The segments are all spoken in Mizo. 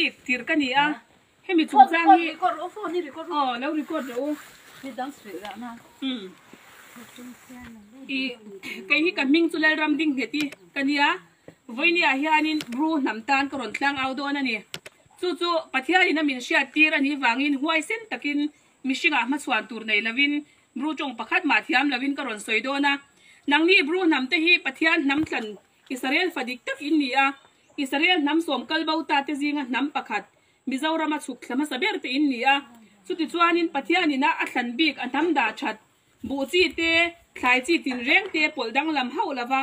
bik tir ka ni a, hemi chungchang hi aw lo record rawh u. Umm ih kei hi ka hming chu Lalram Dingngheti ka nia, vawinia hianin Bru hnam tan ka rawn tlang au dawn a ni. Chu chu Pathianin a min hriat tir a nih vangin huaisen takin mihringah hmachhuan tur nei lovin Bru tawng pakhat mah thiam lovin ka rawn sawi dawn a. Nangni Bru hnamte hi Pathian hnam thlan Israel fa dik tak in ni a, Israel hnam sawm kal bo ta te zinga hnam pakhat Mizorama chhuk thla hmasa ber te in ni a. Chutichuanin Pathian ina a thlan bik a hnam dah that buh chi te, thlai chi tinreng te pawlh danglam hauh lova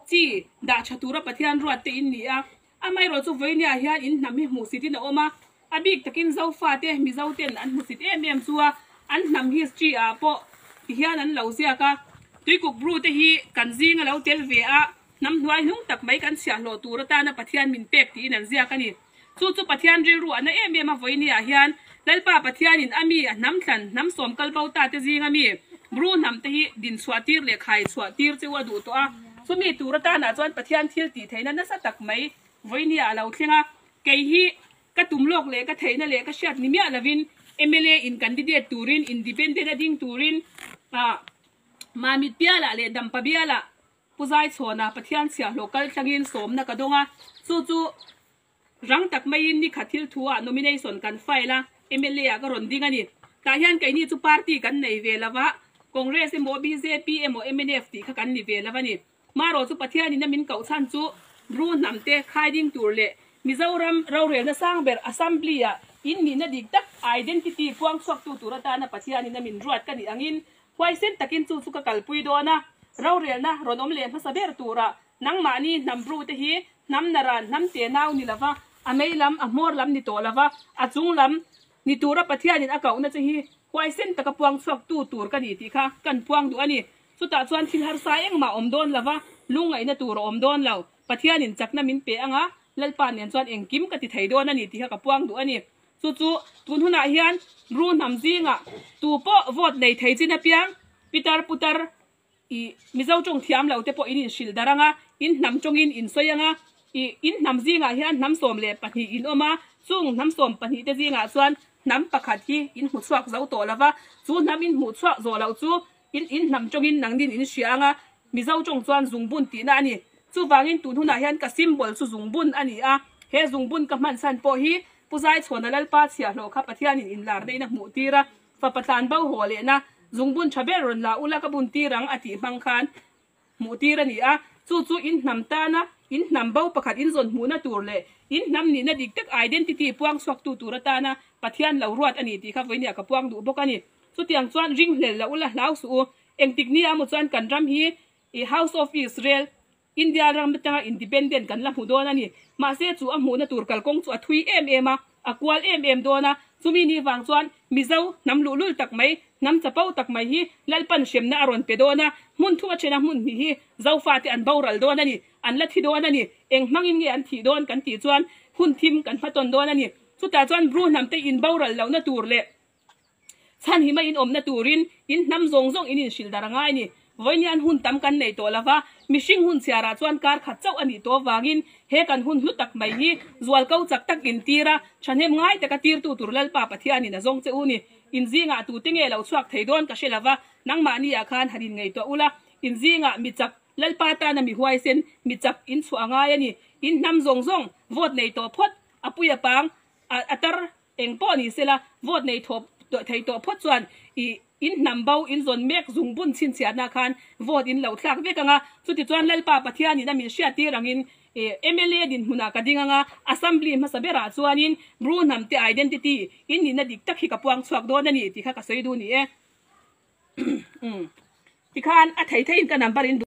chi dah tha tura Pathian ruat te in ni a. Amaherawh chu vawinia hian in hnam hi hmuhsit in a awm a, a bik takin Zofate, Mizo ten an hmusit em em chu a, an hnam history ah pawh ti hian an lo ziak a, Tuikuk Bru te hi kan zing a lo tel ve a, hnam hnuai hnung tak mai kan chhiahhlawh tur atana Pathian min pek tiin an ziak a ni. Chu chu Pathian rilru a na em em a vawinia hian Lalpa Pathianin a mi a hnam thlan hnam sawm kal bo ta te zinga mi Bru hnam te hi din chhuah tir leh khai chhuah tir chu a duh tawh a. Chumi tur atanah chuan Pathian thil tih theihna nasa tak mai vawinia a lo thleng a, kei hi ka tum lawk leh ka theihna leh ka hriat ni miah lovin mla in candidate turin independent a ding turin ah Mamit bialah leh Dampa bialah Pu Zaichhawna Pathian chhiahhlawh kal thlangin sawmna ka dawng a, chu chu Rang tak maiin ni khat thil thu ah nomination kan file a, mla ah ka rawn ding a ni. Tah hian keini chu party kan nei ve lo va, Congress emaw bjp emaw mnf tih kha kan ni ve lo a ni. Marawh chu Pathianin a min koh chhan chu Bru hnam te khai ding tur leh Mizoram rorelna sang ber Assembly ah in nihna dik tak identity puang chhuaktu tur atana Pathianin a min ruat ka nih angin huaisen takin chu chu ka kalpui dawn a, rorelna rawn awm leh hmasa ber turah Nangmahni hnam bru te hi hnam naran hnam te nau ni lova, a mei lam, a hmawr lam ni tawh lova, a chung lam ni tura Pathianin a kohna che hi huaisen taka puang chhuak tu tur ka ni tih kha kan puang duh a ni. Chutah chuan thil harsa engmah awm dawn lova, lungngaihna tur a awm dawn lo. Pathianin chakna min pe anga, Lalpa nen chuan engkim ka ti thei dawn a ni tih kha ka puang duh a ni. Chu chu tun hunah hian bru hnam zingah tu pawh vote nei thei chin apiang pitar putar I Mizo tawng thiam lo te pawh in inhrilh darh ang a, in hnam tawngin in sawi ang a, i in hnam zingah hian hnam 12 in awm a, chung hnam 12 te zingah chuan hnam pakhat hi in hmu chhuak zo tawh lo va, chu hnam in hmuh chhuak zawh loh chu in in hnam tawngin nangnin in hria ang a, Mizo tawng chuan zungbun tihna a ni. Chuvangin tun hunah hian ka symbol chu zungbun a ni a, he zungbun ka hman chhan pawh hi Pu Zaichhuana Lalpa chhiahhlawh kha Pathianin inlarna in a hmuh tir a, Fapa tlan bo haw lehna zungbun tha ber rawn la ula ka bun tir ang a tih hmang khan hmuh tir a ni a, chu chu in hnam tana in hnam bo pakhat in zawn hmuhna tur leh in hnam nihna dik tak identity puang chhuaktu tur atana Pathian lo ruat a ni tih kha vawinia ka puang duh bawk a ni. Chutiang chuan ringhlel lo ula hlau suh u, engtik nia maw chuan kan ram hi i House of Israel India ram atanga independent kan la hmu dawn a ni. Mahse chu a hmuhna tur kalkawng chu a thui em em a, a kual em em dawn a. Chumi ni vang chuan Mizo hnam luhlul tak mai, hnam chapo tak mai hi Lalpan hremna a rawn pe dawn a. Hmun thum a then a hmun hnih hi Zofate an boral dawn a ni, an la thi dawn a ni. Eng hmangin nge an thih dawn kan tih chuan hun thim kan hmatawn dawn a ni. Chutah chuan Bru hnamte inboral lohna tur leh Chhan hi mah in awmna turin in hnam zawng zawng in inhrilh dar a ngai ni. Vawiin hun tam kan nei tawh lova, mihring hun chhiarah chuan kar khat chauh a nih tawh avangin he kan hun hlu tak mai hi zualko chak tak in tir a, thahnem ngai taka tirtu tur Lalpa Pathianin a zawng che u ni. In zingah tute nge lo chhuak thei dawn ka hre lova, nangmahni ah khan han inngaihtuah ula, in zingah mi chak Lalpa tana mi huaisen mi chak in chhuah a ngai a ni. In hnam zawng zawng vote nei tawh phawt a pui a pang a tar Eng pawh ni sela, vote nei thawp thei tawh phawt chuan i in hnam bo in zawn mek zung bun chhinchhiatna khan vote in lo thlak vek ang a, chutichuan Lalpa Pathianin a min hriattir angin i mla dinhmunah ka ding ang a, Assembly hmasa berah chuanin Bru hnamte identity in nihna dik tak hi ka puang chhuak dawn a ni tih kha ka sawi duh ni e. Tikhan a thei theiin ka number in duh.